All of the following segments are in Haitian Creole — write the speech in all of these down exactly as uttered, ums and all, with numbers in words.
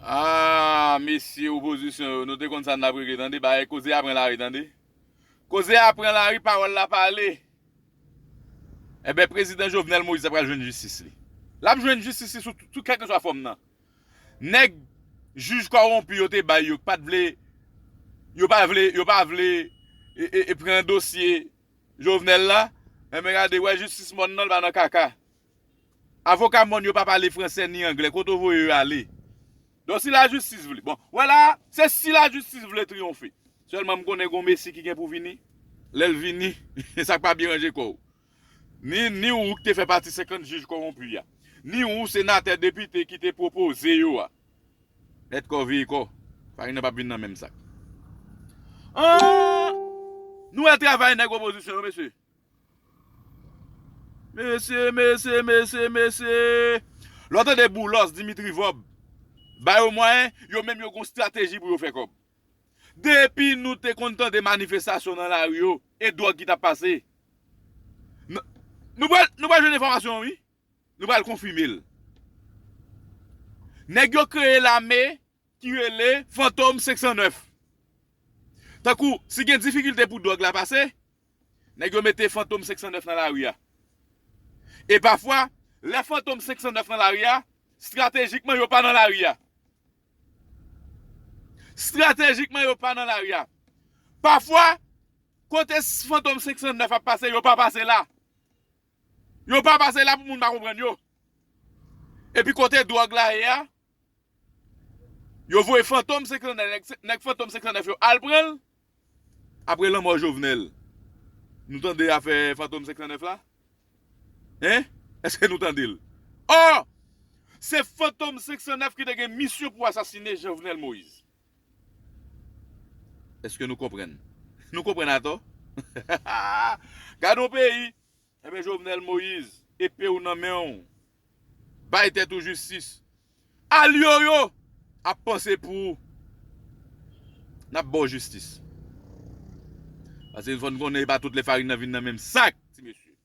Ah, mesye opozisyon yo, nou te konn sa n ap regle, tande, bagay koze a pran lari, tande. Koze a pran lari, pawòl la pale. Enben, prezidan Jovenel Moïse pral jwenn jistis li. L ap jwenn jistis li sou, sou kèlkeswa fòm nan. Nèg jij kòwonpi yo te bay yo, k pa t vle, yo pa vle, yo pa vle e, e, e pran dosye Jovenel la, enben gade, wè jistis mòn nan, l pa nan kaka. Avoka mòn yo pa pale fransè ni anglè, kote w voye yo ale? Donk si lajistis vle, bon, wè la, se si lajistis vle triyonfe. Sèlman m konnen gon Mesi ki gen pou vini, lè l vini, sa k pa byen ranje kò w. Ni, ni ou ki te fè pati senkant jij kòwonpi a, ni ou senatè depite ki te pwopoze yo a. Mèt kò veye kò. Farin nan p ap vin nan menm sak. An! Nou wè travay nèg opozisyon yo, mesye. Mesye, mesye, mesye, mesye. Lè w tande Boulos, Dimitri Vorbe, ba yo mwayen, yo menm yo gon estrateji pou yo fè kòb. Depi nou te konn tande manifestasyon nan lari yo, e dwòg ki t ap pase. N-, nou pral, nou pral jwenn enfòmasyon an, wi. Nou pral konfime l. Nèg yo kreye lame ki rele Fantom senk san nèf. Tankou, si gen difikilte pou dwòg la pase, nèg yo mete Fantom senk san nèf nan lari a. E pafwa, lè Fantom senk san nèf nan lari a, estratejikman yo pa nan lari a. Estratejikman yo pa nan lari a. Pafwa, kote Fantom senk san nèf ap pase, yo pa pase la. Yo pa pase la pou moun pa konprann yo. Epi kote dwòg la ye a, yo voye Fantom senk san nèf, nèg, nèg Fantom senk san nèf yo al pran l. Apre lanmò Jovenel, nou tande afè Fantom senk san nèf la? Hein? Èske nou tande l? Ò! Se Fantom senk san nèf ki te gen misyon pou asasine Jovenel Moïse. Èske nou konprann? Nou konprann atò? Gade yon peyi. Enben, Jovenel Moïse, epe w nan men w. Bay tèt ou jistis. Alye w yo ap panse pou w. N ap ba w jistis. Paske fò n konnen e pa tout lè farin nan vin nan menm sak, ti mesye.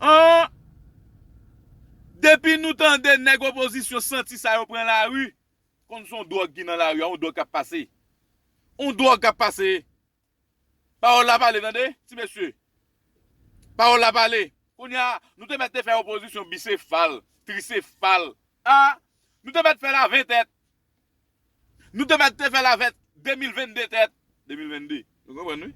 An! Depi nou tande nèg opozisyon santi sa yo pran lari, konn se yon dwòg ki nan lari a, yon dwòg k ap pase. Yon dwòg k ap pase. Pawòl la pale, tande, ti mesye. Pawòl la pale. Kounye a, nou te mèt te fè opozisyon bisefal, trisefal. A, nou te mèt fè l a ven tèt. Nou te mèt te fè l avèk de mil vennde tèt. De mil vennde. Nou konprann, wi?